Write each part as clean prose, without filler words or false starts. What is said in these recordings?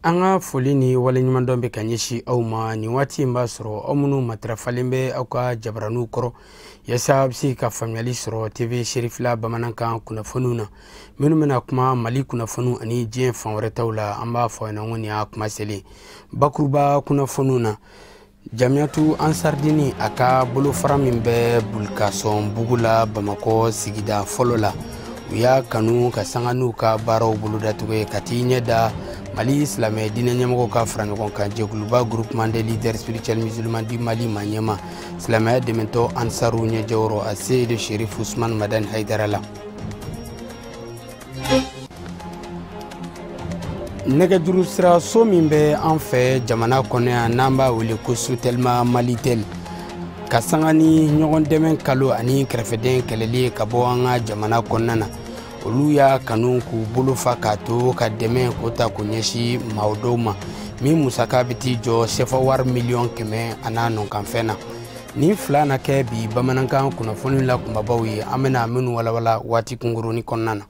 An ka foli ni waleɲumandɔn bɛ ka ɲɛsin aw ma nin waati in b'a sɔrɔ aw minnu matarafalen bɛ aw ka jabaraniw kɔrɔ yaasa a bɛ se ka faamuyali sɔrɔ TV Serifila bamanankan kunnafoniw na minnu bɛna kuma Mali kunnafoniw ani diɲɛ fan wɛrɛ taw la. An b'a fɔ aw ɲɛna ko nin y'a kuma selen bakuruba kunnafoniw na. Jamiyatu Ansardini a ka bolofara min bɛ Bulikasɔnbugu la Bamakɔ sigida fɔlɔ la, u y'a kanu ka sanga n'u ka baaraw bolodacogo ye ka t'i ɲɛ da Mali silamɛ diinɛ ɲɛmɔgɔw ka fara ɲɔgɔn kan jɛkuluba groupement des leaders spirituels musulmans du Mali ma ɲɛma silamɛya dɛmɛtɔ Ansaru ɲɛjɔyɔrɔ a Seyidu Sherif Usman Madani Hayidara la. Nɛgɛjuru sira so min bɛ an fɛ jamana kɔnɔ yan n'an b'a wele ko Sotelma Malitel ka sanga ni ɲɔgɔn dɛmɛ kalo ani kɛrɛfɛden kɛlɛli ye ka bɔ an ka jamana kɔnɔna na, olu y'a kanu k'u bolo fa k'a to ka dɛmɛ k'o ta k'o ɲɛsin maa dɔw ma min musaka bɛ t'i jɔ sefa wari 100 000 a n'a nɔkanfɛn na. Nin fila na kɛ bi bamanankan kunnafoni la kunbabaw ye, an bɛna minnu walawala waati kunkurunin kɔnɔna na.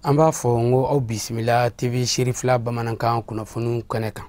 An b'a fɔ n ko aw bisimila TV Serifila bamanankan kunnafoniw kɛnɛ kan.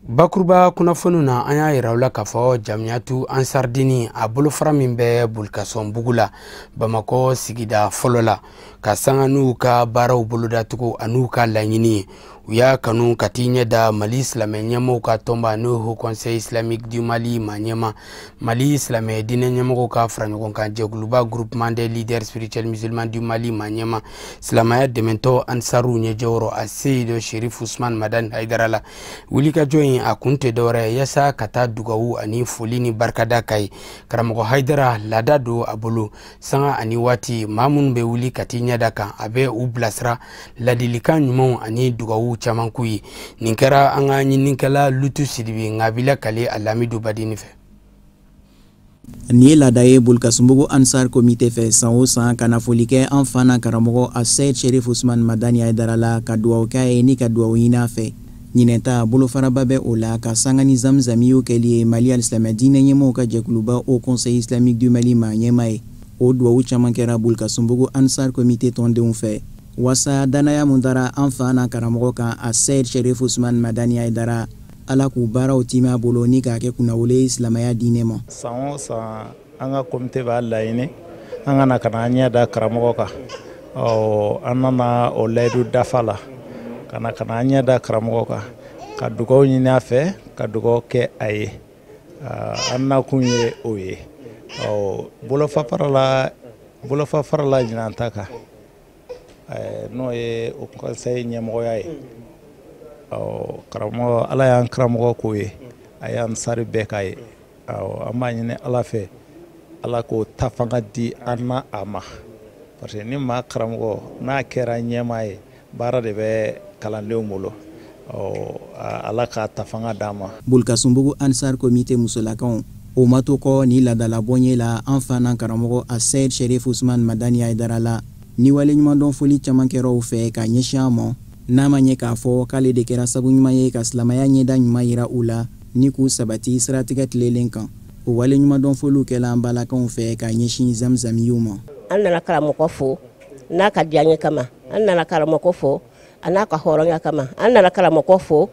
Bakuruba kunnafoniw na, an y'a yira aw la k'a fɔ Jamiyatu Ansardini a bolofara min bɛ Bulikasɔnbugu la Bamakɔ sigida fɔlɔ la, ka sanga n'u ka baaraw bolodacogo an'u ka laɲini ye, u y'a kanu ka t'i ɲɛ da Mali silamɛ ɲɛmɔgɔw ka tɔnba n'o ye Haut Conseil islamique du Mali ma ɲɛma Mali silamɛ diinɛ ɲɛmɔgɔw ka fara ɲɔgɔn kan jɛkuluba groupement des leaders spirituels musulmans du Mali ma ɲɛma silamɛya dɛmɛtɔ Ansaru ɲɛjɔyɔrɔ a Seyidu Sherif Usman Madani Hayidara la. Wulikajɔ in a kun tɛ dɔwɛrɛ ye yaasa ka taa dugawu ani foli ni barikada ka ye karamɔgɔ Hayidara laada don a bolo sanga ani waati maa minnu bɛ wuli ka t'i ɲɛ da kan a bɛ u bilasira ladilikan ɲumanw ani dugawu caman k'u ye. Nin kɛra an ka ɲininikɛla Lutu Sidibe Ŋabila Kale a Lamidu Badini fɛ. Nin ye laada ye Bulikasumbugu Ansar komite fɛ san o san ka na foli kɛ an fa n'a karamɔgɔ a Seyid Sherif Usman Madani Hayidara la, ka dugawu k'a ye ni ka dugawu ɲini a fɛ. Ɲinɛta bolofaraba bɛ o la ka sanga ni zamzamiyo kɛli ye Mali alisilamɛ diinɛ ɲɛmɔgɔw ka jɛkuluba Haut Conseil islamique du Mali ma ɲɛma ye. O dugawu caman kɛra Bulikasumbugu Ansar komite tɔndenw fɛ wasa danaya mun dara an fa n'a karamɔgɔ kan a Seyid Sherif Usman Madani Hayidara, Ala k'u baaraw timɛ a bolo ni k'a kɛ kunnawolo ye silamɛya diinɛ ma. San o san an ka komite b'a laɲini an ka na ka na an ɲɛ da karamɔgɔ kan. Ɔ an nana o layidu dafa la ka na ka na an ɲɛ da karamɔgɔ kan ka dugawu ɲini a fɛ ka dugawu kɛ a ye. An nakun ye o ye. Ɔ bolofa farala ɲinan ta kan, n'o ye o conseil ɲɛmɔgɔya ye. Ɔ karamɔgɔ, Ala y'an karamɔgɔ k'o ye, a y'an sari bɛɛ k'a ye. Awɔ, an b'a ɲini Ala fɛ Ala k'o ta fanga di an na a ma, parce que ni maa karamɔgɔ n'a kɛra ɲɛmaa ye, baara de bɛ kalandenw bolo. Ɔ Ala k'a ta fanga d'an ma. Bulikasumbugu Ansar komite musolakaw o ma to kɔ ni laadalabɔnye la an fa n'an karamɔgɔ a Seyid Sherif Usman Madani Hayidara la, ni waleɲumandɔn foli caman kɛra u fɛ ka ɲɛsin a ma, n'a ma ɲɛ k'a fɔ k'ale de kɛra sabu ɲuman ye ka silamɛya ɲɛda ɲuman yira u la ni k'u sabati siratigɛ tilelen kan. O waleɲumandɔn foliw kɛla an balakaw fɛ ka ɲɛsin zamzamiyiw ma. An nana karamɔgɔ fo n'a ka diyaɲɛ kama, an nana karamɔgɔ fo a n'a ka hɔrɔnya kama, an nana karamɔgɔ fo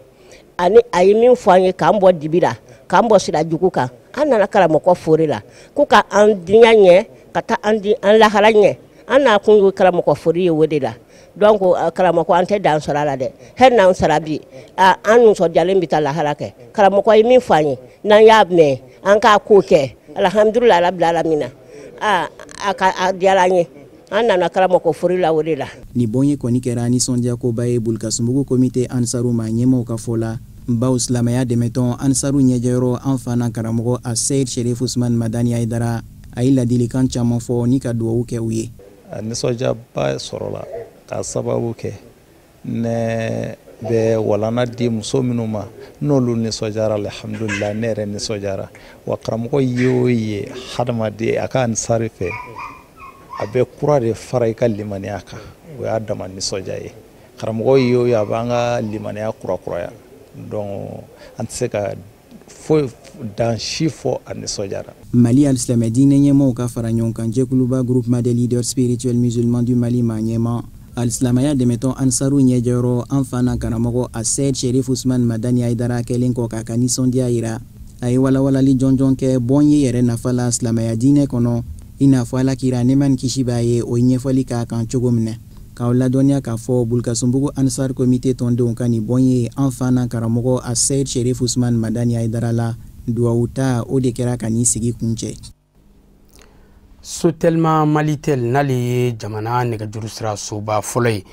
ani a ye min fɔ an ye k'an bɔ dibi la, k'an bɔ sira jugu kan. An nana karamɔgɔ fo de la ko ka an diɲɛ ɲɛ ka taa an di an lahara ɲɛ. An n'a kun ye karamɔgɔ foli ye o de la. Donc karamɔgɔ an tɛ dan sɔrɔ a la dɛ, hɛrɛ n'an sara bi an nisɔndiyalen bɛ taa lahara kɛ. Karamɔgɔ ye min fɔ an ye n'an y'a mɛn an k'a ko kɛ, alihamudulilayi rabili alamina, a ka a diyara an ye. An nana karamɔgɔ foli la o de la. Nin bɔnye kɔni kɛra nisɔndiyakoba ye Bulikasumbugu komite Ansaru ma ɲɛmaaw ka fɔ la, baw silamɛya dɛmɛtɔn Ansaru ɲɛjɛyɔrɔ an fa n'a karamɔgɔ a Seyid Sherif Usman Madani Hayidara a ye ladilikan caman fɔ ni ka dugawu kɛ u ye. A nisɔndiyaba sɔrɔla k'a sababu kɛ ne bɛ walana di muso minnu ma, n'olu nisɔndiyara, alihamudulila ne yɛrɛ nisɔndiyara. Wa karamɔgɔ ye o ye hadamaden a ka Ansari fɛ, a bɛ kura de fara i ka limaniya kan, o y'a dama nisɔndiya ye. Karamɔgɔ ye o ye a b'an ka limaniya kurakuraya, donc an tɛ se ka Foyi dan si fɔ a nisɔndiyara. Mali alisilamɛ diinɛ ɲɛmaaw ka fara ɲɔgɔn kan jɛkuluba, Groupement des leaders spirituels musulmans du Mali, maa ɲɛma, alisilamaya dɛmɛtɔn Ansaru ɲɛjɔyɔrɔ, an fa na karamɔgɔ Asɛd Sherif Usman Madani Hayidara kɛlen kɔ k'a ka nisɔndiya yira, a ye walawalali jɔnjɔn kɛ bɔn ye yɛrɛ nafa la silamɛya diinɛ kɔnɔ, i n'a fɔ Ala kira, nɛɛma ni kisi b'a ye, o ye ɲɛfɔli k'a kan cogo min na. K'aw ladɔnniya k'a fɔ Bulkasunbugu Ansar Komite tɔndenw ka nin bɔn ye an fa na karamɔgɔ Asɛd Sherif Usman Madani Hayidara la, duwawu ta o de kɛra ka nin sigi kuncɛ. Sotelma Malitel, n'ale ye jamana nɛgɛjuru sira soba fɔlɔ ye,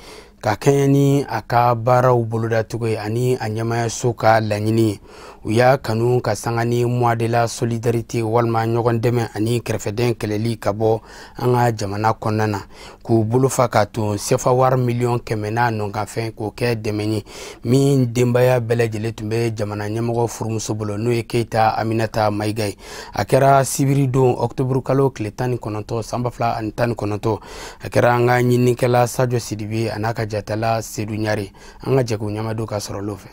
ka kɛɲɛ ni a ka baaraw bolodacogo ye ani a ɲɛmayaso ka laɲini ye, u y'a kanu ka sanga ni mois de la solidarité, walima ɲɔgɔn dɛmɛ ani kɛrɛfɛdɛn kɛlɛli ka bɔ an ka jamana kɔnɔna na, k'u bolo fa ka to sefa wari 100 000 000 n'a nɔkanfɛn k'o kɛ dɛmɛ ye, min denbaya bɛɛ lajɛlen tun bɛ jamana ɲɛmɔgɔ furumuso bolo, n'o ye Keyita Aminata Mayiga ye. A kɛra sibiri don, ɔkutɔburu kalo tile 19, san 2019. A kɛra an ka ɲininikɛla Sajo Sidibe a n'a ka jatala Sedu Ɲare, an ka jɛkulu ɲamadu ka sɔrɔ fɛ.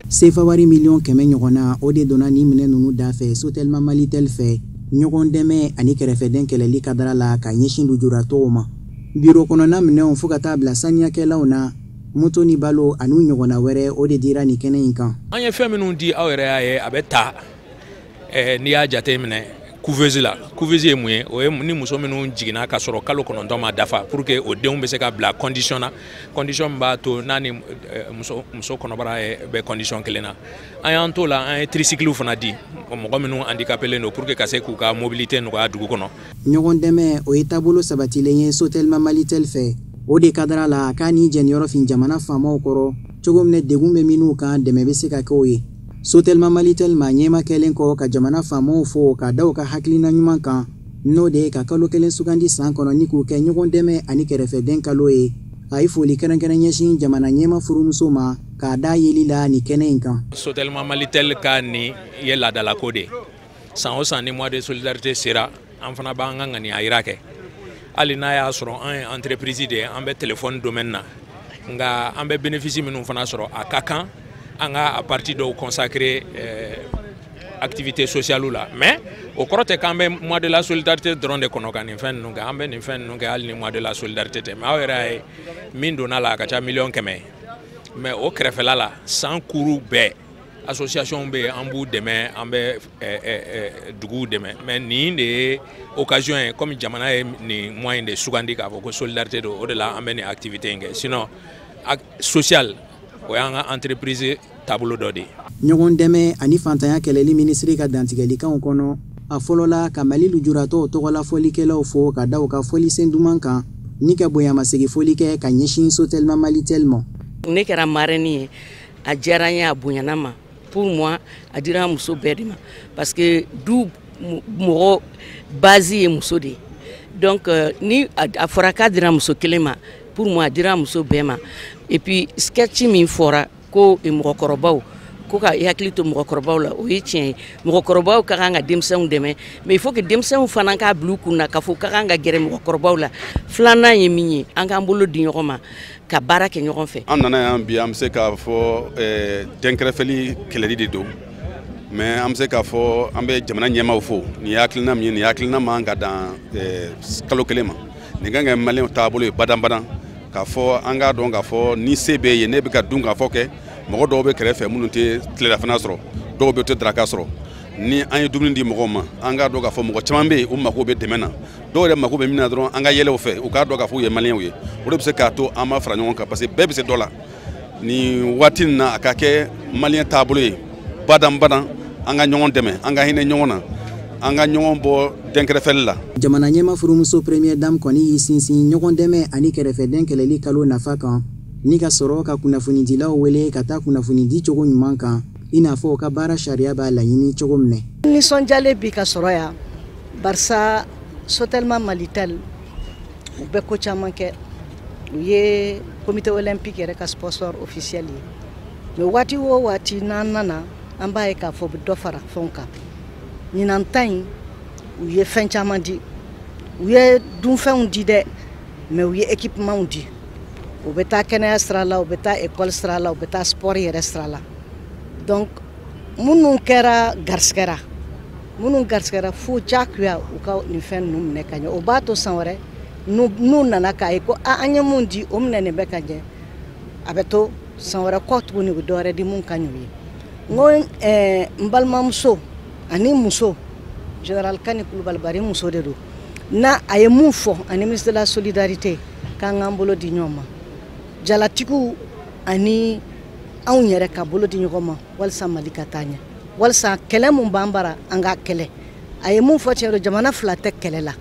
Sefa wari 100 000 ɲɔgɔn na, o de donna ni minɛ ninnu da fɛ Sotelma Malitel fɛ, ɲɔgɔn dɛmɛ ani kɛrɛfɛdɛn kɛlɛli kadara la ka ɲɛsin lujuratɔw ma. Biro kɔnɔna minɛnw, fo ka taa bila saniyakɛlaw na, moto ni balo an'u ɲɔgɔnna wɛrɛ, o de dira nin kɛnɛ in kan. An ye fɛn minnu di, aw yɛrɛ y'a ye, a bɛ ta n'i y'a jate minɛ couveuse la. Couveuse ye mun ye? O ye ni muso minnu jiginna ka sɔrɔ kalo 9 ma dafa, pour que o denw bɛ se ka bila condition na, condition min b'a to n'a ni muso kɔnɔbara bɛ condition kelen na. An y'an t'o la, an ye tricycle fana di mɔgɔ minnu handicapé don, pour que ka se k'u ka mobilité nɔgɔya dugu kɔnɔ. Ɲɔgɔn dɛmɛ, o ye taabolo sabatilen ye Sotelma Malitel fɛ. O de kadara la k'a ni jɛniyɔrɔ fin jamana faamaw kɔrɔ cogo min na, degun bɛ minnu kan, dɛmɛ bɛ se ka kɛ o ye. Sotelma Malitel ma ɲɛma kɛlen kɔ ka jamana faamaw fo ka da u ka hakilina ɲuman kan, n'o de ye ka kalo kelen sugandi san kɔnɔ ni k'u kɛ ɲɔgɔn dɛmɛ ani kɛrɛfɛdɛn kalo ye, a ye foli kɛrɛnkɛrɛn ɲɛsin jamana ɲɛma furumuso ma k'a da yeli la nin kɛnɛ in kan. Sotelma Malitel ka nin ye laadalako de ye. San o san, ni mois de solidarité sera, an fana b'an ka ŋaniya yira kɛ. Hali n'a y'a sɔrɔ an ye entreprise de ye, an bɛ téléphone domaine na, nka an bɛ bénéfice minnu fana sɔrɔ, a ka kan an ka a partie dɔw consacrer activité sociale la. Mais o kɔrɔ tɛ k'an bɛ mois de la solidarité dɔrɔn de kɔnɔ ka nin fɛn ninnu kɛ. An bɛ nin fɛn ninnu kɛ hali ni mois de la solidarité tɛ. Mais aw yɛrɛ y'a ye, min donna la, a ka ca 100 000 ye. Mais o kɛrɛfɛla la, san kuru bɛɛ, association bɛ yen, an b'u dɛmɛ, an bɛ duguw dɛmɛ. Mais nin de ye occasion ye, comme jamana ye nin mois in de sugandi k'a fɔ ko solidarité don, o de la an bɛ nin activité in kɛ. Sinon social, o y'an ka entreprise taabolo dɔ de ye. Ɲɔgɔn dɛmɛ ani fantanya kɛlɛli minisiri ka dantigɛlikanw kɔnɔ, a fɔlɔla ka Mali lujuratɔw tɔgɔla fɔlikɛlaw fo ka da u ka fɔlisen duman kan, ni ka bonyamasegin foli kɛ ka ɲɛsin Sotelma Malitel ma. Ne kɛra marraine ye, a diyara n ye, a bonyana ma. Pour moi, a dira muso bɛɛ de ma, parce que du mɔgɔ base ye muso de ye. Donc ni a fɔra k'a dira muso kelen ma, pour moi a dira muso bɛɛ ma. Et puis sketch min fɔra ko mɔgɔkɔrɔbaw ko ka i hakili to mɔgɔkɔrɔbaw la, o ye tiɲɛ ye. Mɔgɔkɔrɔbaw ka kan ka denmisɛnw dɛmɛ, mais il faut que denmisɛnw fana k'a bila u kun na k'a fɔ ka kan ka gɛrɛ mɔgɔkɔrɔbaw la. Filanan ye min ye, an k'an bolo di ɲɔgɔn ma ka baara kɛ ɲɔgɔn fɛ. An nana yan bi, an bɛ se k'a fɔ dɛnkɛrɛfɛli kɛlɛli de don. Mais an bɛ se k'a fɔ an bɛ jamana ɲɛmaaw fo. Nin ye hakilina min ye, nin hakilina man ka dan kalo kelen ma. Nin kan ka maliyɛnw taabolo ye badan-badan, k'a fɔ an k'a dɔn k'a fɔ ni se b'e ye, ne bɛ ka dun k'a fɔ kɛ, mɔgɔ dɔw bɛ kɛrɛfɛ minnu tɛ tilelafana sɔrɔ, dɔw bɛ tɛ daraka sɔrɔ. Ni an ye dumuni di mɔgɔw ma, an k'a dɔn k'a fɔ mɔgɔ caman bɛ yen, u mako bɛ dɛmɛ na. Dɔw yɛrɛ mako bɛ min na dɔrɔn, an ka yɛlɛ u fɛ, u k'a dɔn k'a fɔ u ye maliyɛnw ye. O de bɛ se k'a to an ma fara ɲɔgɔn kan, parce que bɛɛ bɛ se dɔ la. Nin waati nin na, a ka kɛ maliyɛn taabolo ye badan badan, an ka ɲɔgɔn dɛmɛ, an ka hinɛ ɲɔgɔn na, an ka ɲɔgɔn bɔ dɛnkɛrɛfɛli la. Jamana ɲɛma furumuso, première dame, kɔni y'i sinsin ɲɔgɔn dɛmɛ ani kɛrɛfɛdɛn kɛlɛli kalo nafa kan, ni ka sɔrɔ ka kunnafonidilaw wele ka taa kunnafoni di cogo ɲuman kan, i n'a fɔ u ka baara sariya b'a laɲini cogo min na. Nisɔndiyalen bi ka sɔrɔ yan, barisa Sotelma Malitel, u bɛ ko caman kɛ. U ye comité olympique yɛrɛ ka sponsor officiel ye. Mais waati o waati n'an nana, an b'a ye k'a fɔ u bɛ dɔ fara fɛnw kan. Ɲinan ta in, u ye fɛn caman di. U ye dunfɛnw di dɛ, mais u ye équipement di. U bɛ taa kɛnɛya sira la, u bɛ taa école sira la, u bɛ taa sport yɛrɛ sira la. Donc Minnu kɛra garisigɛra, minnu garisigɛra, fo diyagoya u ka nin fɛn ninnu minɛ ka ɲɛ. O b'a to san wɛrɛ n'u nana k'a ye ko an ye mun di, o minɛ nin bɛ ka ɲɛ, a bɛ to san wɛrɛ kɔ tuguni, u bɛ dɔ wɛrɛ di mun ka ɲi u ye. N ko n balimamuso ani muso, général Kani Kulubali Bari muso de don, n'a a ye mun fɔ ani ministre de la solidarité, k'an k'an bolo di ɲɔgɔn ma, jalatigiw ani anw yɛrɛ ka bolo di ɲɔgɔn ma, walasa Mali ka taa ɲɛ, walasa kɛlɛ mun b'an bara, an ka kɛlɛ. A ye mun fɔ, tiɲɛ don, jamana fila tɛ kɛlɛ la,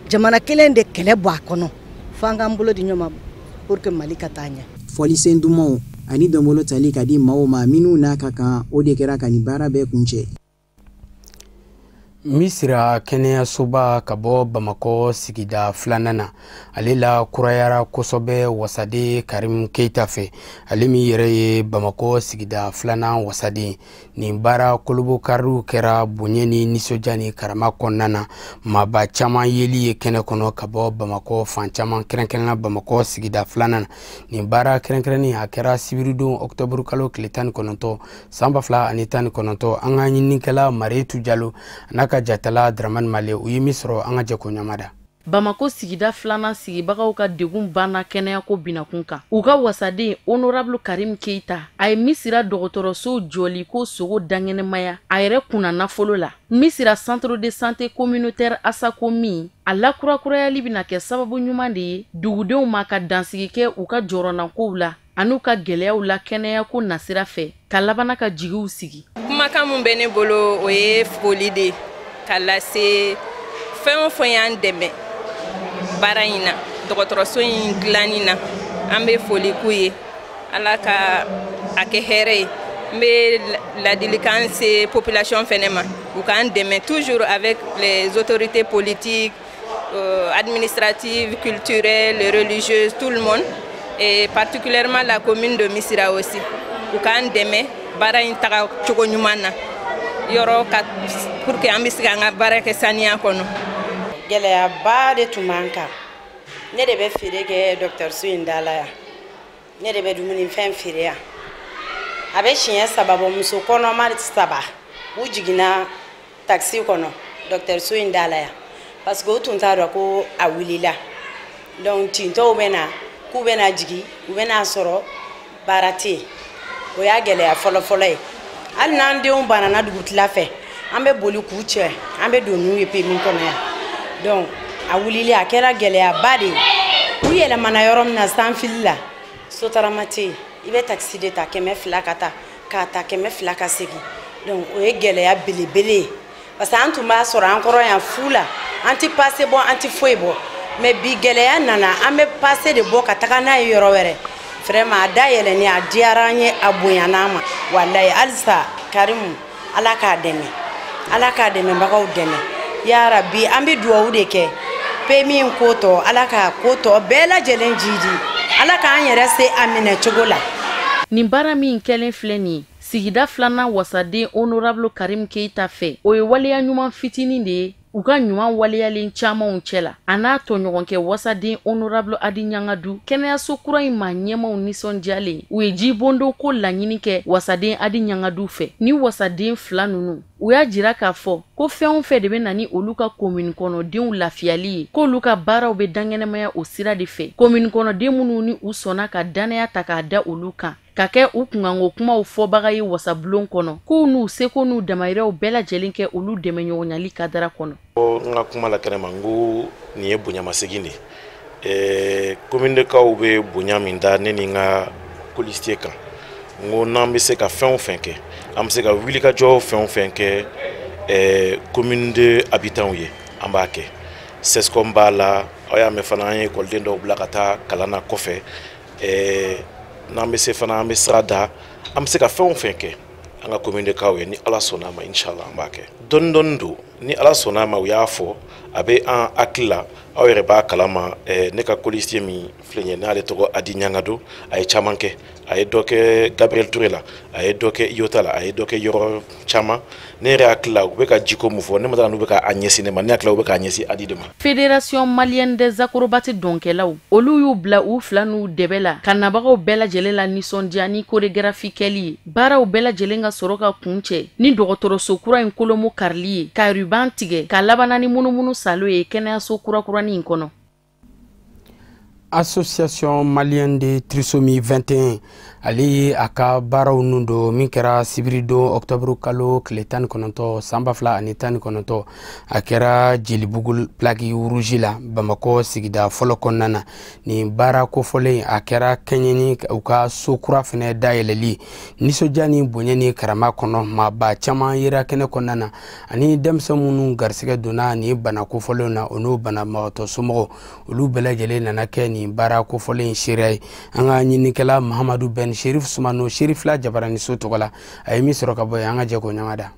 jamana kelen de kɛlɛ bɔ a kɔnɔ. Fo an k'an bolo di ɲɔgɔn ma pour que Mali ka taa ɲɛ. Fɔlisen dumanw ani dɔnbolo tali ka di maaw ma minnu n'a ka kan, o de kɛra ka nin baara bɛɛ kuncɛ. Misira kɛnɛyasoba ka bɔ Bamakɔ sigida filanan na, ale la kurayara kosɛbɛ wasaden Karim Keita fɛ, ale min yɛrɛ ye Bamakɔ sigida filanan wasaden. Nin baara kolobokariw kɛra bonya ni nisɔndiya ni karama kɔnɔna na, maaba caman yeli ye kɛnɛ kɔnɔ ka bɔ Bamakɔ fan caman, kɛrɛnkɛrɛnnenya Bamakɔ sigida filanan na. Nin baara kɛrɛnkɛrɛnnen, a kɛra sibiridon ɔkutɔburu kalo tile 19 san 2019. An ka ɲininikɛla Marietu Jalo n'a ka jatala Dramani Male, u ye min sɔrɔ, an ka jɛ ko ɲamada. Bamako sigida filanan sigibagaw ka degun banna kɛnɛyako binakun kan. U ka wasaden honorable Karim Keita, a ye Misira dɔgɔtɔrɔso jɔli ko sogo dankɛnɛmaya a yɛrɛ kunna nafolo la. Misira centre de santé communautaire Asako min, a lakurakurayali bɛna kɛ sababu ɲuman de ye dugudenw ma ka dansigi kɛ u ka jɔrɔnankow la an'u ka gɛlɛyaw la kɛnɛyako nasira fɛ, ka labana ka jigiw sigi. Kumakan mun bɛ ne bolo, o ye foli de ka lase fɛn o fɛn y'an dɛmɛ baara in na, dɔgɔtɔrɔso in dilanni na. An bɛ foli k'u ye, Ala ka a kɛ hɛrɛ ye. N bɛ ladilikan se population fɛnɛ ma, u k'an dɛmɛ toujours avec les autorités politiques, administratives, culturelles, religieuses, tout le monde, et particulièrement la commune de Missira aussi, u k'an dɛmɛ baara in taga cogo ɲuman na yɔrɔ ka, pour que an bɛ se k'an ka baara kɛ saniya kɔnɔ. Gɛlɛyaba de tun b'an kan. Ne de bɛ feere kɛ dɔgɔtɔrɔso in da la yan, ne de bɛ dumunifɛn feere yan. A bɛ siɲɛ 3 bɔ, muso kɔnɔma 3 u jiginna takisi kɔnɔ dɔgɔtɔrɔso in da la yan, parce que u tun t'a dɔn ko a wulila. Donc tintɔw bɛ na k'u bɛ na jigin, u bɛ n'a sɔrɔ baara tɛ yen. O y'a gɛlɛya fɔlɔ-fɔlɔ ye. Hali n'an denw banana dugutila fɛ, an bɛ boli k'u cɛ, an bɛ don n'u ye PMI kɔnɔ yan. Donc a wulili a kɛra gɛlɛyaba de ye. U yɛlɛmana yɔrɔ min na, sanfili la, sotarama tɛ yen, i bɛ takisi de ta 200 ka taa, k'a ta 200 ka segin. Donc o ye gɛlɛya belebele ye, parce que an tun b'a sɔrɔ an kɔrɔ yan fu la, an tɛ pase bɔ, an tɛ foyi bɔ. Mais bi gɛlɛya nana, an bɛ pase de bɔ ka taga n'a ye yɔrɔ wɛrɛ. Vraiment a dayɛlɛnni a diyara an ye, a bonyana an ma walayi. Halisa Karimu, Ala k'a dɛmɛ, Ala k'a dɛmɛbagaw dɛmɛ yarabi. An bɛ duwawu de kɛ PMI in ko tɔ, Ala k'a ko tɔ bɛɛ lajɛlen jidi, Ala k'an yɛrɛ se a minɛ cogo la. Nin baara min kɛlen filɛ nin ye sigida filanan wasaden honorable Karim Keita fɛ, o ye waleya ɲuman fitinin de ye u ka ɲuman waleyalen camanw cɛ la. A n'a tɔɲɔgɔnkɛ wasaden honorable Adi Ɲangadu, kɛnɛyaso kura in maa ɲɛmaw nisɔndiyalen, u ye jibondon ko laɲini kɛ wasaden Adi Ɲangadu fɛ. Ni wasaden fila ninnu, u y'a jira k'a fɔ ko fɛn o fɛn de bɛ na ni olu ka komini kɔnɔdenw lafiyali ye, k'olu ka baaraw bɛ dankɛnɛmaya o sira de fɛ. Komini kɔnɔden minnu ni u sɔnna ka danaya ta k'a da olu kan ka kɛ u kunkanko kumaw fɔbaga ye wasabulon kɔnɔ, k'u n'u seko n'u damayiraw bɛɛ lajɛlen kɛ olu dɛmɛɲɔgɔnyali kadara kɔnɔ. N ka kuma la kɛnɛ ma, n ko nin ye bonyamasegin de ye. Commune de kaw bɛ bonya min da ne ni n ka colistier kan, n ko n'an bɛ se ka fɛn o fɛn kɛ, an bɛ se ka wulikajɔ fɛn o fɛn kɛ commune de habitants ye, an b'a kɛ. CSCOM b'a la, aw y'a mɛn fana, an ye ekɔliden dɔw bila ka taa kalan na kɔfɛ. N'an bɛ se fana, an bɛ sira da, an bɛ se ka fɛn o fɛn kɛ an ka commune de kaw ye, ni Ala sɔnna a ma, inshallah an b'a kɛ. Dɔɔni dɔɔni don, ni Ala sɔnna a ma, u y'a fɔ a bɛ an hakili la. Aw yɛrɛ b'a kalama, ne ka colistier min filɛ nin ye, n'ale tɔgɔ Adi Ɲangado, a ye caman kɛ. A ye dɔ kɛ Gabriel Touré la, a ye dɔ kɛ Iota la, a ye dɔ kɛ yɔrɔ caman. Ne yɛrɛ hakili la, u bɛ ka jiko mun fɔ, ne ma d'a la n'u bɛ k'a ɲɛsin ne ma. Ne hakili la, u bɛ k'a ɲɛsin Adi de ma. Fédération malienne des acrobates dɔnkɛlaw, olu y'u bila u fila n'u dɛbɛ la ka nabagaw bɛɛ lajɛlen la nisɔndiya ni chorégraphie kɛli ye. Baaraw bɛɛ lajɛlen ka sɔrɔ ka kun cɛ ni dɔgɔtɔrɔso kura in kolomo karili ye, ka ruban tigɛ, ka labana ni munumunu salo ye kɛnɛyaso kurakuranin in kɔnɔ. Association malienne de trisomie 21, ale ye a ka baaraw nun don min kɛra sibiridon octobre kalo tile 19 san 2019. A kɛra Jelibugu Plaque Rouge la, Bamakɔ sigida fɔlɔ kɔnɔna na. Nin baara kofɔlen, a kɛra kɛɲɛ ni u ka so kura fɛnɛ dayɛlɛli. Nisɔndiya ni bonya ni karama kɔnɔ, maaba caman yera kɛnɛ kɔnɔna na, ani denmisɛn minnu garisɛgɛ donna nin bana kofɔlenw na, o n'o banabagatɔ somɔgɔw, olu bɛɛ lajɛlen nana kɛ nin baara kofɔlen seereya ye. An ka ɲininikɛla Mahamadu Ben Sherif Sumano, Sherifila Jabaraniso tɔgɔ la, a ye min sɔrɔ ka bɔ yen, an ka jɛ k'o ɲɔgɔn da.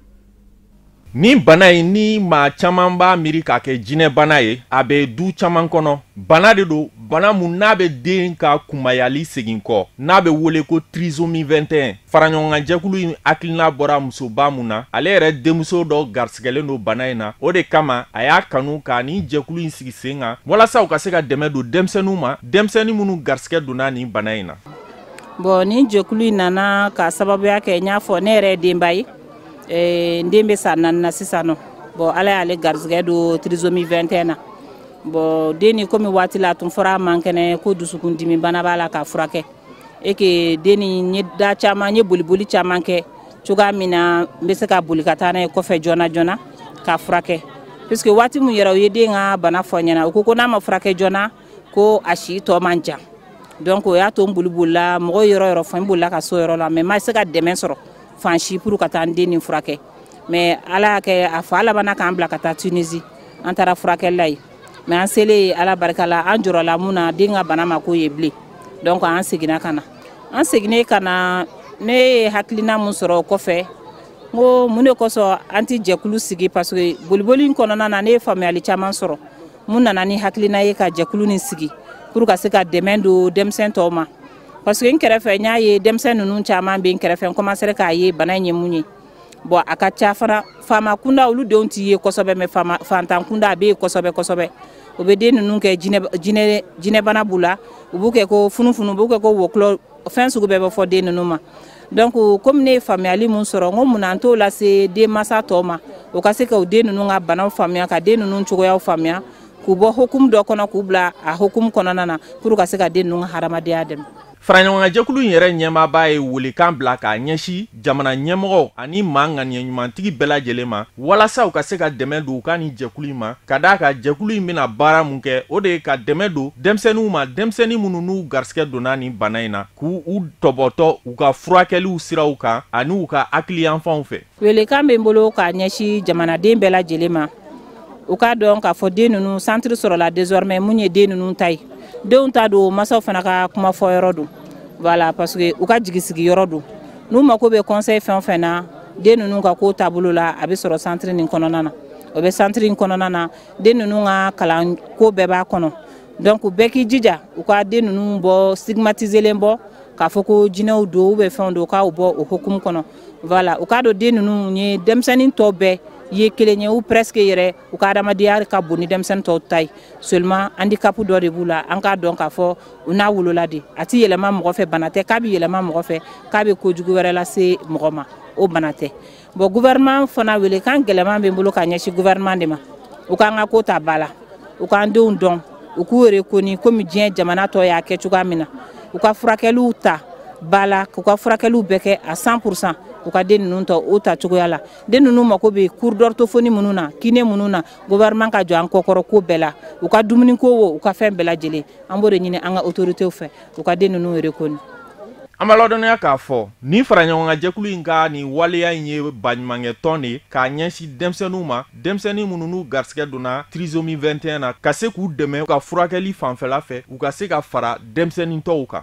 Nin bana in ni maa caman b'a miiri k'a kɛ jinɛbana ye, a bɛ du caman kɔnɔ. Bana de don, bana mun n'a bɛ den ka kunbayali segin kɔ, n'a bɛ wele ko trisomie 21. Faraɲɔgɔnkanjɛkulu in hakilina bɔra musoba mun na, ale yɛrɛ denmuso dɔ garisigɛlen don bana in na. O de kama a y'a kanu k'a nin jɛkulu in sigi sen kan, walasa u ka se ka dɛmɛ don denmisɛnninw ma, denmisɛnnin minnu garisigɛ donna nin bana in na. Bon, nin jɛkulu in nana ka sababuya kɛ, n y'a fɔ, ne yɛrɛ ye denba ye. N den bɛ san 4 na sisan nɔ. Bon, Ala y'ale garisɛgɛ don trisomie 21 na. Bon, den ni komi waati la a tun fɔra a man kɛnɛ ko dusukundimi bana b'a la k'a furakɛ, et que den ni n ye da caman, n ye boliboli caman kɛ cogoya min na n bɛ se ka boli ka taa n'a ye kɔfɛ joona joona k'a furakɛ, puisque waati min yɛrɛ u ye den ka bana fɔ n ɲɛna, u ko ko n'a ma furakɛ joona ko a si tɔ man jan. Donc o y'a to n boli bolila mɔgɔw yɔrɔ yɔrɔ fɔ, n bolila ka so yɔrɔ la, mais n ma se ka dɛmɛ sɔrɔ fan si pour ka taa n den nin furakɛ. Mais Ala y'a kɛ, a fa labanna k'an bila ka taa Tunisie, an taara furakɛli la yen. Mais an selen, Ala barika la, an jɔrɔla mun na, den ka bana ma k'o ye bilen. Donc an seginna ka na. An seginnen ka na, ne ye hakilina mun sɔrɔ o kɔfɛ, n ko mun de kosɔn an ti jɛkulu sigi? Parce que boliboli in kɔnɔna na, ne ye faamuyali caman sɔrɔ mun nana ni hakilina ye ka jɛkulu nin sigi pour ka se ka dɛmɛ don denmisɛn tɔw ma. Parce que n kɛrɛfɛ, n y'a ye denmisɛn ninnu caman bɛ n kɛrɛfɛ, n commencé k'a ye bana in ye mun ye. Bon, a ka ca fana, faama kunda olu denw ti ye kosɛbɛ, mais faama fantan kunda a bɛ yen kosɛbɛ kosɛbɛ. O bɛ den ninnu kɛ jinɛ, jinɛbana b'u la, u b'u kɛ ko funufunu, u b'u kɛ ko wɔkulɔ, fɛn sugu bɛɛ bɛ fɔ den ninnu ma. Donc komi ne ye faamuyali mun sɔrɔ, n ko munna an t'o lase denmansa tɔw ma, o ka se ka o den ninnu ka banaw faamuya, ka den ninnu cogoyaw faamuya, k'u bɔ hokumu dɔ kɔnɔ k'u bila a hokumu kɔnɔna na pour ka se ka den ninnu ka hadamadenya dɛmɛ. Faraɲɔgɔnkanjɛkulu in yɛrɛ ɲɛmaaba ye welekan bila k'a ɲɛsin jamana ɲɛmɔgɔw ani maa ŋaniya ɲumantigi bɛɛ lajɛlen ma, walasa u ka se ka dɛmɛ don u ka nin jɛkulu in ma, ka d'a kan jɛkulu in bɛna baara mun kɛ, o de ye ka dɛmɛ don denmisɛnninw ma, denmisɛnnin minnu n'u garisigɛ donna nin bana in na, k'u u tɔbɔtɔ u ka furakɛliw siraw kan ani u ka hakiliyanfanw fɛ. Welekan bɛ n bolo k'a ɲɛsin jamanaden bɛɛ lajɛlen ma, u k'a dɔn k'a fɔ den ninnu centre sɔrɔla désormais mun ye den ninnu ta ye. Denw ta don, masaw fana ka kuma fɔ yɔrɔ don, voilà, parce que u ka jigisigi yɔrɔ don. N'u mako bɛ conseil fɛn o fɛn na den ninnu ka ko taabolo la, a bɛ sɔrɔ centre nin kɔnɔna na. O bɛ centre in kɔnɔna na, den ninnu ka kalan ko bɛɛ b'a kɔnɔ. Donc bɛɛ k'i jija u ka den ninnu bɔ stigmatiselen bɔ k'a fɔ ko jinɛw don ou bien fɛnw don, k'aw bɔ o hokumu kɔnɔ. Voilà, u k'a dɔn den ninnu ye denmisɛnnin tɔ bɛɛ ye kelen ye ou presque yɛrɛ, u ka adamadenya ka bon ni denmisɛnnin tɔw ta ye. Seulement handicap dɔ de b'u la, an k'a dɔn k'a fɔ u n'a wolola de, a ti yɛlɛma mɔgɔ fɛ, bana tɛ k'a bɛ yɛlɛma mɔgɔ fɛ k'a bɛ kojugu wɛrɛ lase mɔgɔ ma, o bana tɛ. Bon, gouvernement fana, welekan gɛlɛman bɛ n bolo ka ɲɛsin gouvernement de ma, u k'an ka ko ta ba la, u k'an denw dɔn, u k'u reconnu komi diɲɛ jamana tɔ y'a kɛ cogoya min na, u ka furakɛliw ta ba la, k'u ka furakɛliw bɛɛ kɛ à 100%, u ka den ninnu ta o ta cogoya la. Den ninnu mako bɛ cours d'orthophonie minnu na, kiné minnu na, gouvernement ka jɔ an kɔkɔrɔ ko bɛɛ la, u ka dumuni ko wo, u ka fɛn bɛɛ lajɛlen. An b'o de ɲini an ka autorités fɛ, u ka den ninnu reconnu. An b'a ladɔnniya k'a fɔ nin faraɲɔgɔnkanjɛkulu in ka nin waleya in ye baɲumankɛ tɔn de ye k'a ɲɛsin denmisɛnninw ma, denmisɛnnin minnu n'u garisigɛ donna trisomie 21 na, ka se k'u dɛmɛ u ka furakɛli fanfɛla fɛ, u ka se ka fara denmisɛnnin tɔw kan.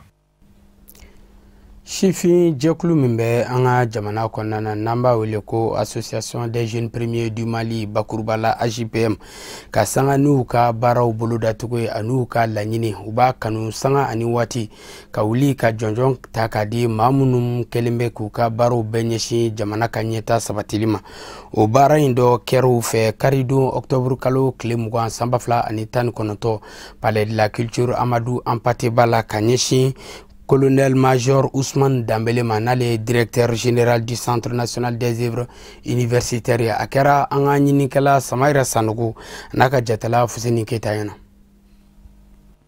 Sifin jɛkulu min bɛ an ka jamana kɔnɔna na, n'an b'a wele ko Association des jeunes premiers du Mali, bakuruba la AJPM, ka sanga n'u ka baaraw bolodacogo ye an'u ka laɲini, u b'a kanu sanga ani waati ka wuli ka jɔnjɔn ta k'a di maa minnu kɛlen bɛ k'u ka baaraw bɛɛ ɲɛsin jamana ka ɲɛta sabatili ma. O baara in dɔ kɛra u fɛ karidon octobre kalo tile 20 san 2019, Palais de la Culture Amadou Hampâté Bâ la, ka ɲɛsin colonel-major Ousmane Dambélé ma, n'ale ye directeur général du Centre national des œuvres universitaires ye. A kɛra an ka ɲinikɛla Samayira Sanogo n'a ka jatala Fuseni Keyita ɲɛna.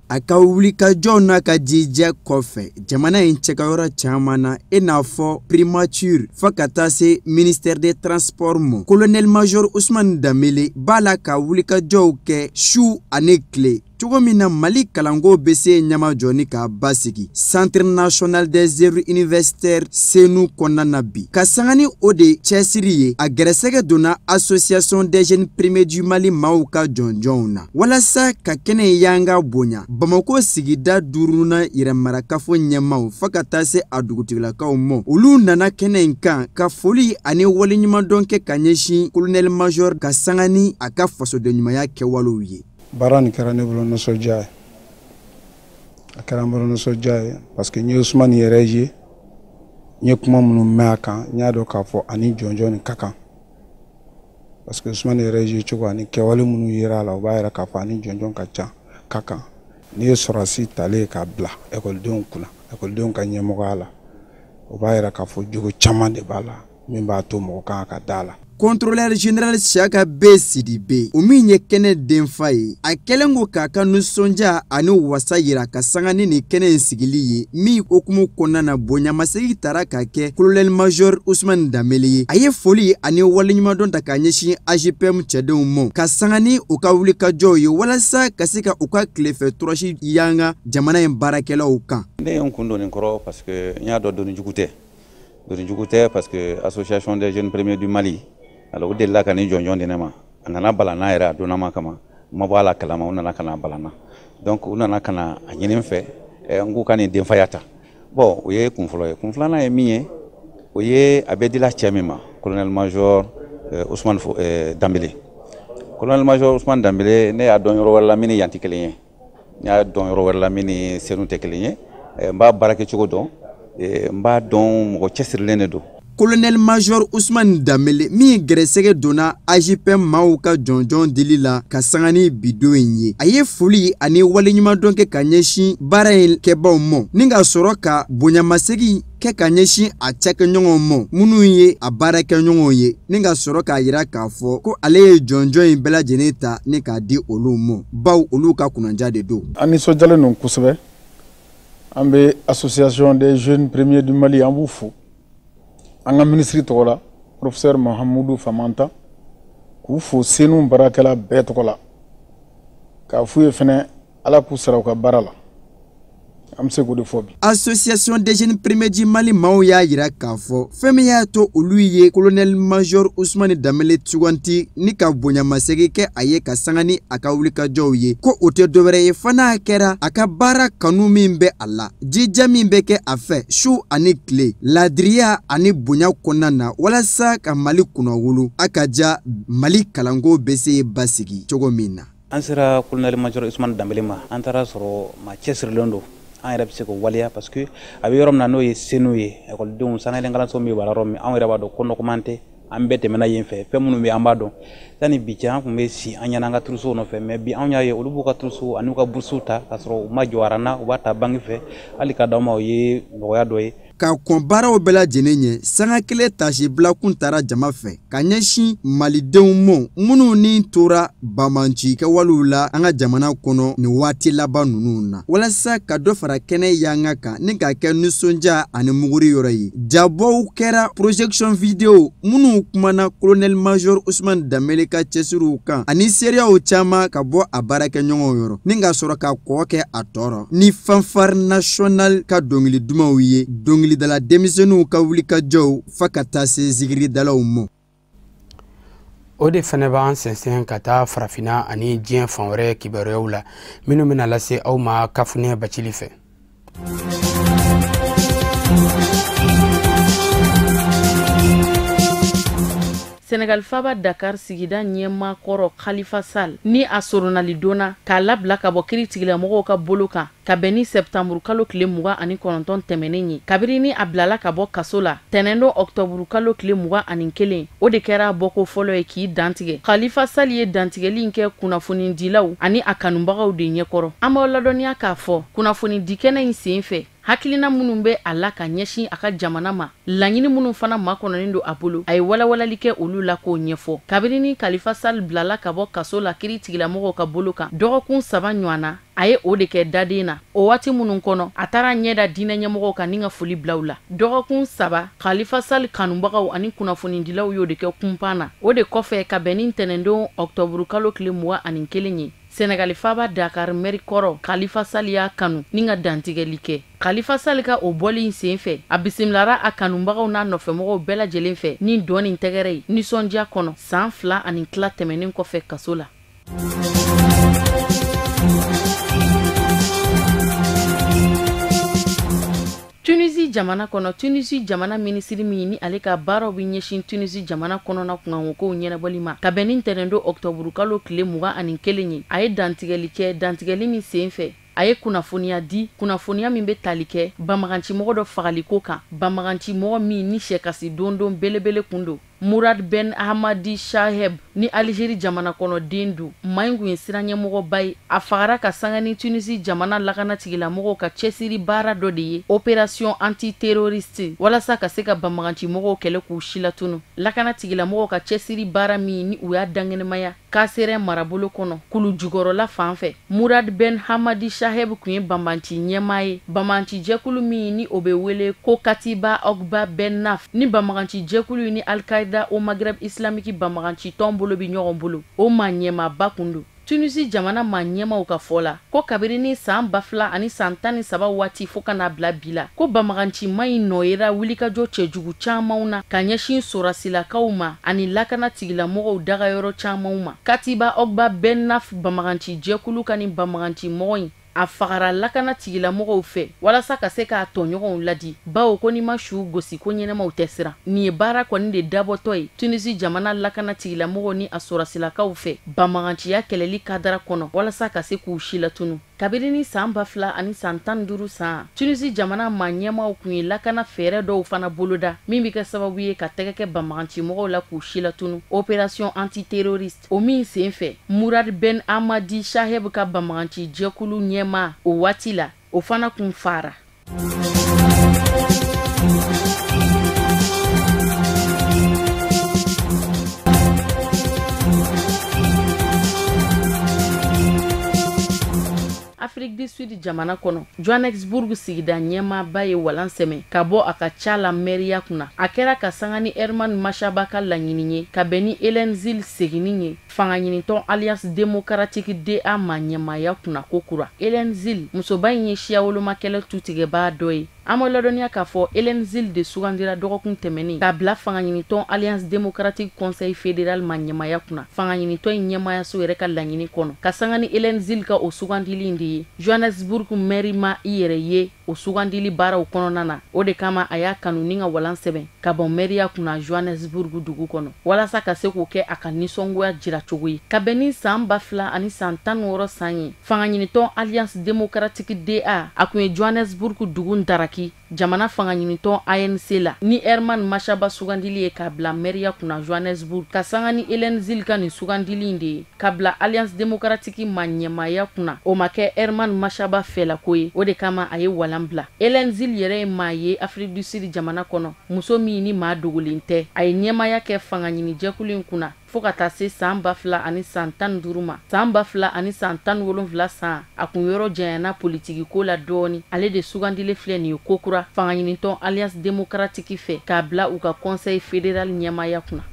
A ka wulikajɔw n'a ka jija kɔfɛ, jamana in cɛkɛyɔrɔ caman na, i n'a fɔ primature fo ka taa se ministère des Transports ma, colonel major Ousmane Dambélé b'a la ka wulikajɔw kɛ su ani tile, cogo min na Mali kalanko bɛ se ɲɛmajɔ ni k'a basigi Centre national des œuvres universitaires CNU kɔnɔna na bi. Ka sanga ni o de cɛsiri ye, a gɛrɛsɛgɛ donna Association des jeunes premiers du Mali maaw ka jɔnjɔnw na, walasa ka kɛnɛ yanga bonya Bamako sigida duurunan yɛrɛmarakafo ɲɛmaw fo ka taa se a dugutigilakaw ma. Olu nana kɛnɛ in kan ka foli ani waleɲumandɔn kɛ ka ɲɛsin colonel major, ka sanga ni a ka fasodenɲumanya kɛwalew ye. Baara nin kɛra ne bolo nisɔndiya ye, a kɛra n bolo nisɔndiya ye, parce que n ye Usumani yɛrɛ ye, n ye kuma minnu mɛn a kan, n y'a dɔn k'a fɔ ani jɔnjɔn nin ka kan, parce que Usumani yɛrɛ ye cogo ani kɛwale minnu yera a la, o b'a yira k'a fɔ ani jɔnjɔn ka ca ka kan. N'i ye sɔrɔdasi talen k'a bila ekɔlidenw kunna, ekɔlidenw ka ɲɛmɔgɔya la, o b'a yira k'a fɔ jogo caman de b'a la min b'a to mɔgɔ kan ka da a la. Contrôleur général Siaka B Sidibe, o min ye kɛnɛ denfa ye, a kɛlen ko k'a ka nisɔndiya ani wasa yira ka sanga ni nin kɛnɛ in sigili ye, min hukumu kɔnɔna na bonyamasegin tara ka kɛ colonel major Ousmane Dambélé ye. A ye foli ani waleɲumandɔn ta k'a ɲɛsin AJPM cɛdenw ma, ka sanga ni u ka wulikajɔw ye, walasa ka se ka u ka tilefɛ tɔrɔsi yanga jamana in baarakɛlaw kan. Ne ye n kun don nin kɔrɔ parce que n y'a dɔn doni jugu tɛ, doni jugu tɛ, parce que Association des jeunes premiers du Mali, alors o delila ka nin jɔnjɔn di ne ma. A nana bala n'a yɛrɛ, a donna ma kama, n ma bɔ a la kalama, u nana ka na bala n na. Donc u nana ka na a ɲini n fɛ, n k'u ka nin denfaya ta. Bon, o ye kun fɔlɔ ye. Kun filanan ye min ye, o ye a bɛ dila cɛ min ma, colonel major Ousmane Dambélé. Colonel major Ousmane Dambélé, ne y'a dɔn yɔrɔ wɛrɛ la min ni yan tɛ kelen ye, ne y'a dɔn yɔrɔ wɛrɛ la min ni CNU tɛ kelen ye. N b'a baarakɛcogo dɔn, n b'a dɔn mɔgɔ cɛsirilen de don. Colonel major Ousmane Dambélé min gɛrɛsɛgɛ donna AJPM maaw ka jɔnjɔn dili la ka sanga ni bidon in ye, a ye foli ani waleɲumandɔn kɛ ka ɲɛsin baara in kɛbaw ma, ni ka sɔrɔ ka bonyamasegin kɛ ka ɲɛsin a cakɛɲɔgɔnw ma minnu ye a baarakɛɲɔgɔnw ye, ni ka sɔrɔ k'a yira k'a fɔ ko ale ye jɔnjɔn in bɛɛ lajɛlen ta ni k'a di olu ma, baw olu ka kunnadiya de don. An nisɔndiyalen don kosɛbɛ. An bɛ Association des jeunes premiers du Mali, an b'u fo an ka minisiri tɔgɔ la, professeur Mahamudu Famanta, k'u fo CNU baarakɛla bɛɛ tɔgɔ la, k'a f'u ye fɛnɛ Ala k'u sara u ka baara la. An bɛ se k'o de fɔ bi. Association des jeunes premiers du Mali maaw y'a yira k'a fɔ fɛn min y'a to olu ye colonel major Ousmane Dambélé suganti ni ka bonyamasegin kɛ a ye ka sanga ni a ka wulikajɔw ye, ko o tɛ dɔwɛrɛ ye fo n'a kɛra a ka baara kanu min bɛ a la, jija min bɛ kɛ a fɛ su ani tile, laadiriya ani bonya kɔnɔna na, walasa ka Mali kunnawolo, a ka ja Mali kalanko bɛ se basigi cogo min na. An sera colonel major Ousmane Dambélé ma, an taara sɔrɔ maa cɛsirilen don. An yɛrɛ bɛ se k'o waleya, parce que a bɛ yɔrɔ min na n'o ye CNU ye, ekɔlidenw sanayɛlɛn kalanso min b'a yɔrɔ min, anw yɛrɛ b'a dɔn ko nɔgɔman tɛ, an bɛɛ tɛmɛna yen fɛ, fɛn minnu bɛ an b'a dɔn. Sani bi cɛ, an tun bɛ si an ɲɛna an ka trousseau nɔfɛ, mais bi anw y'a ye olu b'u ka trousseau ani u ka boursew ta k'a sɔrɔ u ma jɔ aran na, u b'a ta banque fɛ, hali ka d'aw ma, o ye nɔgɔya dɔ ye. Ka kɔn baaraw bɛɛ lajɛlen ɲɛ, sanga kelen tasibila kun taara jama fɛ ka ɲɛsin malidenw ma minnu ni tora banbanci kɛwalew la an ka jamana kɔnɔ nin waati laban ninnu na, walasa ka dɔ fara kɛnɛ yanga kan ni k'a kɛ nisɔndiya ani muguri yɔrɔ ye. Jabɔw kɛra projection vidéo minnu kumana colonel major Ousmane Dambélé ka cɛsiriw kan ani seereyaw caman ka bɔ a baarakɛɲɔgɔnw yɔrɔ, ni ka sɔrɔ ka kɔ kɛ a tɔɔrɔ ni fanfare national ka dɔnkili dumanw ye, dɔnkilidala denmisɛnninw ka wulikajɔw fa ka taa se zikiridalaw ma. O de fɛnɛ b'an sɛnsɛn ka taa farafinna ani diɲɛ fan wɛrɛ kibaruyaw la minnu bɛna lase aw ma Kafunɛ Bacili fɛ. Senegal faaba Dakar sigida ɲɛmaa kɔrɔ Khalifa Sall ni a soronali donna k'a labila ka bɔ kiiritigɛlamɔgɔw ka bolo kan ka bɛn ni septembre kalo tile 29 tɛmɛnen ye. Kabiri ni a bilala ka bɔ kaso la tɛnɛndon octobre kalo tile 21, o de kɛra bɔko fɔlɔ ye k'i dantigɛ. Khalifa Sall ye dantigɛli in kɛ kunnafonidilaw ani a kanubagaw de ɲɛkɔrɔ. An b'aw ladɔnniya k'a fɔ kunnafonidikɛnɛ in sen fɛ, hakilina minnu bɛ a la ka ɲɛsin a ka jamana ma, laɲini minnu fana makɔnɔnen don a bolo, a ye walawalali kɛ olu la k'o ɲɛfɔ. Kabiri ni Khalifa Sall bilala ka bɔ kaso la kiiritigɛlamɔgɔw ka bolo kan dɔgɔkun 3 ɲɔgɔn na, a ye o de kɛ daden na. O waati minnu kɔnɔ, a taara ɲɛ da diinɛ ɲɛmɔgɔw kan ni ka foli bila u la. Dɔgɔkun 3, Khalifa Sall kanubagaw ani kunnafonidilaw y'o de kɛ kunpan na. O de kɔfɛ, ka bɛn ni ntɛnɛndon octobre kalo tile 21 ye, Senegali faaba Dakar mɛri kɔrɔ Khalifa Sall y'a kanu ni ka dantigɛli kɛ. Khalifa Sall ka o bɔli in sen fɛ, a bisimilara a kanubagaw n'a nɔfɛmɔgɔw bɛɛ lajɛlen fɛ ni dɔn ni tɛgɛrɛ ye nisɔndiya kɔnɔ san 2 ani tila tɛmɛnen kɔfɛ kaso la. Tunisie jamana kɔnɔ, Tunisie jamana minisiri min ni ale ka baaraw bɛ ɲɛsin Tunisie jamana kɔnɔna kunkankow ɲɛnabɔli ma, ka bɛn ni ntɛnɛndon octobre kalo tile 21 ye, a ye dantigɛli kɛ. Dantigɛli min sen fɛ, a ye kunnafoniya di, kunnafoniya min bɛ tali kɛ banbagancimɔgɔ dɔ fagaliko kan, banbagancimɔgɔ min ni sɛkasi dondon belebele kun don, Murad Ben Ahmadi Shaheb ni Algérie jamana kɔnɔ den don. Maa in kun ye siranɲɛmɔgɔba ye. A fagara ka sanga ni Tunisie jamana lakana tigilamɔgɔw ka cɛsiri baara dɔ de ye, opération antiterroriste, walasa ka se ka banbagancimɔgɔw kɛlɛ k'u silatunu. Lakana tigilamɔgɔw ka cɛsiri baara min ni u y'a dankɛnɛmaya Kasɛrɛ marabolo kɔnɔ kulu jukɔrɔla fan fɛ, Murad Ben Hamadi Shaheb kun ye banbanci ɲɛmaa ye. Banbanci jɛkulu min ni o bɛ wele ko Katiba Okba Ben Naf, ni banbaganci jɛkulu ni Al-Qaïda au Maghreb islamique banbaganci tɔn bolo bɛ ɲɔgɔn bolo, o maa ɲɛmaaba kun don. Tunisie jamana maa ɲɛmaw ka fɔ la ko kabiri ni san 2013 waati fo ka n'a bila bi la, ko banbagancima in nɔ yera wulikajɔ cɛjugu camanw na ka ɲɛsin sɔrɔsilakaw ma ani lakana tigilamɔgɔw dagayɔrɔ camanw ma. Katiba Okba Ben Naf banbaganci jɛkulu ka nin banbaganci mɔgɔ in, a fagara lakana tigilamɔgɔw fɛ walasa ka se k'a tɔɲɔgɔnw ladi, bawo ko n'i ma su gosi ko ɲɛnɛmaw tɛ siran. Nin ye baara kɔni de dabɔtɔ ye Tunisie jamana lakana tigilamɔgɔw ni a sɔrɔsilakaw fɛ banbaganciya kɛlɛli kadara kɔnɔ walasa ka se k'u silatunu. Kabiri ni san 2015 san, Tunisie jamana maa ɲɛmaaw kun ye lakana fɛɛrɛ dɔw fana boloda min bɛ kɛ sababu ye ka tɛgɛ kɛ banbagancimɔgɔw la k'u silatunu, opération antiterroriste. O min sen fɛ, Murad Ben Ahmadi Shaheb ka banbaganci jɛkulu ɲɛmaa o waati la, o fana kun fara. Afrique du Sud jamana kɔnɔ, Johannesburg sigida ɲɛmaaba ye walan sɛmɛ ka bɔ a ka ca la mɛriya kunna. A kɛra ka sanga ni Herman Mashaba ka laɲini ye ka bɛn ni Hélène Zille seginni ye fangaɲinitɔn Alliance démocratique DA ma ɲɛmaaya kunna ko kura. Hélène Zille, musoba in ye siyawolomakɛlɛ tutigɛbaa dɔ ye. An b'aw ladɔnniya k'a fɔ Hélène Zille de sugandira dɔgɔkun tɛmɛnen k'a bila fangaɲinitɔn Alliance démocratique conseil fédéral ma ɲɛmaaya kunna, fangaɲinitɔn in ɲɛmaayaso yɛrɛ ka laɲini kɔnɔ. Ka sanga ni Hélène Zille ka o sugandili in de ye, Johannesburg mairie ma i yɛrɛ ye o sugandili baaraw kɔnɔna na. O de kama a y'a kanu ni ka walan sɛbɛn ka bɔ mɛriya kunna Johannesburg dugu kɔnɔ walasa ka se k'o kɛ a ka nisɔngoya jira cogo ye. Ka bɛn ni san 2016 san ye, fangaɲinitɔn Alliance démocratique DA a kun ye Johannesburg dugu daraki jamana fangaɲinitɔn ANC la ni Herman Mashaba sugandili ye k'a bila mɛriya kunna Johannesburg, ka sanga ni Hélène Zille ka nin sugandili in de ye k'a bila Alliance démocratique ma ɲɛmaaya kunna. O ma kɛ Herman Mashaba fɛlako ye, o de kama a ye walan bila. Hélène Zille yɛrɛ ye maa ye Afrique du Sud jamana kɔnɔ, muso min ni maa dogolen tɛ. A ye ɲɛmaaya kɛ fangaɲinijɛkulu in kunna fo ka taa se san 2015 ma. San 2017 san, a kun yɔrɔ janyana politiki ko la dɔɔni. Ale de sugandili filɛ nin ye kokura fangaɲinitɔn Alliance démocratique fɛ k'a bila u ka conseil fédéral ɲɛmaaya kunna.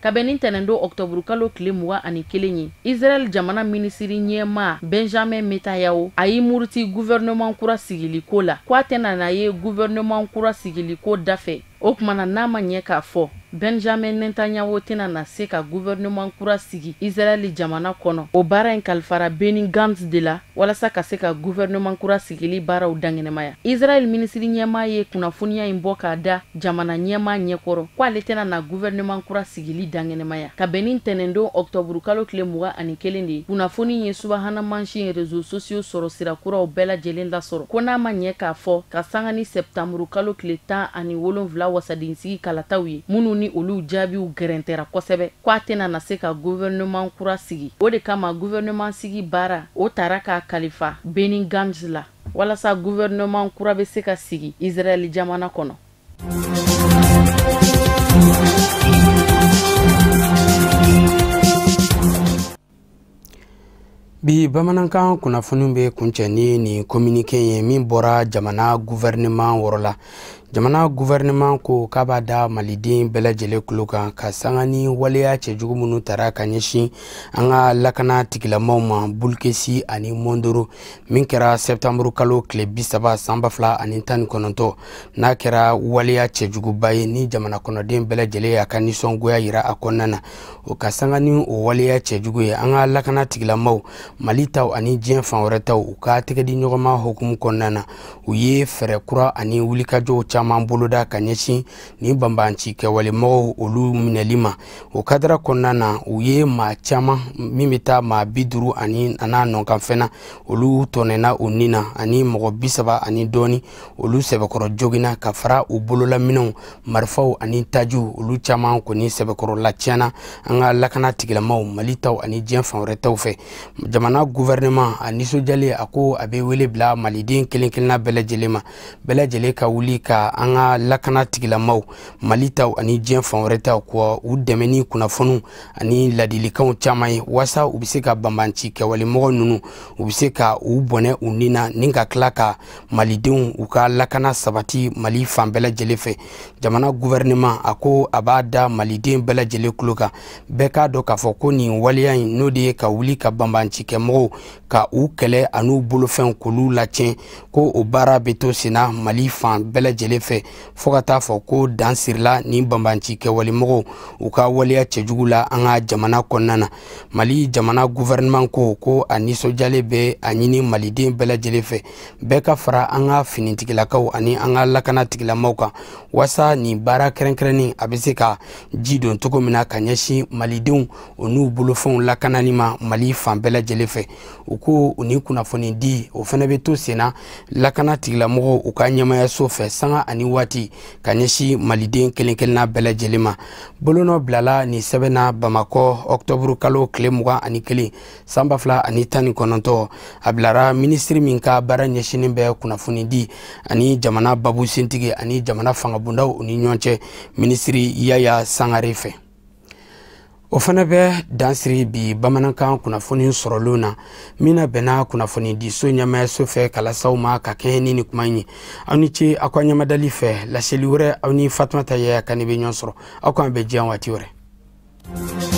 Ka bɛn ni ntɛnɛndon octobre kalo tile 21 ye, Israël jamana minisiri ɲɛmaa Benjamin Netanyahu a y'i muruti gouvernement kura sigiliko la, ko a tɛna na ye gouvernement kura sigiliko dafɛ O tuma na, n'a ma ɲɛ k'a fɔ Benjamin Netanyahu tɛna na se ka gouvernement kura sigi Israɛl jamana kɔnɔ, o baara in kalifara Benny Gantz de la walasa ka se ka gouvernement kura sigili baaraw dankɛnɛmaya. Israɛl minisiri ɲɛmaa ye kunnafoniya in bɔ k'a da jamana ɲɛmaa ɲɛkɔrɔ ko ale tɛna na gouvernement kura sigili dankɛnɛmaya. Ka bɛn ni ntɛnɛndon ɔktɔburu kalo tile 21 de ye, kunnafoni ye subahana mansin réseaux sociaux sɔrɔ sira kuraw bɛɛ lajɛlen lasɔrɔ ko n'a ma ɲɛ k'a fɔ ka sanga ni sɛptanburu kalo tile 17 wasadensigi kalataw ye, minnu ni olu jaabiw gɛrɛntɛra kosɛbɛ, ko a tɛna na se ka gouvernement kura sigi. O de kama gouvernement sigi baara o tara k'a kalifa Benny Gantz la walasa gouvernement kura bɛ se ka sigi Israɛl jamana kɔnɔ. Bi bamanankan kunnafoni bɛ kuncɛ ni nin communiqué ye min bɔra jamana gouvernement wɔrɔ la. Jamana gouvernement ko k'a b'a da maliden bɛɛ lajɛlen tulo kan ka sanga ni waleya cɛjugu minnu tara ka ɲɛsin an ka lakana tigilamaw ma Bulkesi ani Mondoro, min kɛra sɛptanburu kalo tile 30 san 2019, n'a kɛra waleya cɛjuguba ye ni jamana kɔnɔden bɛɛ lajɛlen y'a ka nisɔngoya yira a kɔnɔna na. O ka sanga ni o waleya cɛjugu ye, an ka lakana tigilamaw Mali taw ani diɲɛ fan wɛrɛ taw, u ka tɛgɛdi ɲɔgɔnma hukumu kɔnɔna na, u ye fɛɛrɛ kura ani wulikajɔw caman boloda ka ɲɛsin ni banbanci kɛwalemɔgɔw olu minɛli ma. O kadara kɔnɔna na, u ye maa caman min bɛ taa maa 50 ani a n'a nɔkanfɛn na, olu tɔnɛna u ni na, ani mɔgɔ 30 ani dɔɔni olu sɛbɛkɔrɔ joginna, ka fara u bololaminɛw, marifaw ani tajiw, olu caman kɔni sɛbɛkɔrɔ latiɲɛna an ka lakana tigilamaw Mali taw ani diɲɛ fan wɛrɛ taw fɛ. Jamana gouvernement a nisɔndiyalen, a ko a bɛ wele bila maliden kelen kelenna bɛɛ lajɛlen ma, bɛɛ lajɛlen ka wuli ka an ka lakana tigilamaw Mali taw ani diɲɛ fan wɛrɛ taw kɔ u dɛmɛ ni kunnafoniw ani ladilikanw caman ye, walasa u bɛ se ka banbanci kɛwalemɔgɔ ninnu, u bɛ se ka u bɔnɛ u ni na, ni ka tila ka malidenw u ka lakana sabati Mali fan bɛɛ lajɛlen fɛ. Jamana gouvernement a ko a b'a da maliden bɛɛ lajɛlen tulo kan, bɛɛ k'a dɔn k'a fɔ ko nin waleya in n'o de ye ka wuli ka banbanci kɛmɔgɔw ka u kɛlɛ an'u bolofɛnw k'olu latiɲɛ, ko o baara bɛ to senna Mali fan bɛɛ lajɛlen fɛ fo ka taa fɔ ko dan sirila ni banbanci kɛwalemɔgɔw u ka waleya cɛjugu la an ka jamana kɔnɔna na. Mali jamana gouvernement ko a nisɔndiyalen bɛ a ɲini maliden bɛɛ lajɛlen fɛ, bɛɛ ka fara an ka finitigilakaw ani an ka lakana tigilamaw kan, walasa nin baara kɛrɛnkɛrɛnnen a bɛ se ka ji don cogo min na ka ɲɛsin malidenw o n'u bolofɛnw lakanani ma Mali fan bɛɛ lajɛlen fɛ. U ko u ni kunnafoni di o fana bɛ to senna lakana tigilamɔgɔw u ka ɲɛmayaso fɛ sanga ani waati ka ɲɛsin maliden kelen kelenna bɛɛ lajɛlen ma. Bolonɔ bilala nin sɛbɛn na Bamakɔ ɔktɔburu kalo tile 21 san 2019. A bilara minisiri min ka baara ɲɛsinnen bɛ kunnafoni di ani jamana babu sentigi ani jamana fangabondaw ni ɲɔgɔn cɛ, minisiri Yaya Sangare fɛ. O fana bɛ dansiri bi bamanankan kunnafoni sɔrɔlenw na min na bɛnna kunnafoni diso ɲɛmayaso fɛ kalasaw ma ka kɛɲɛ ni nin kuma in ye. Aw ni ce aw ka ɲɛmadali fɛ. Laseli wɛrɛ, aw ni Fatumata Yaya Kane bɛ ɲɔgɔn sɔrɔ. Aw k'an bɛn diɲɛ waati wɛrɛ.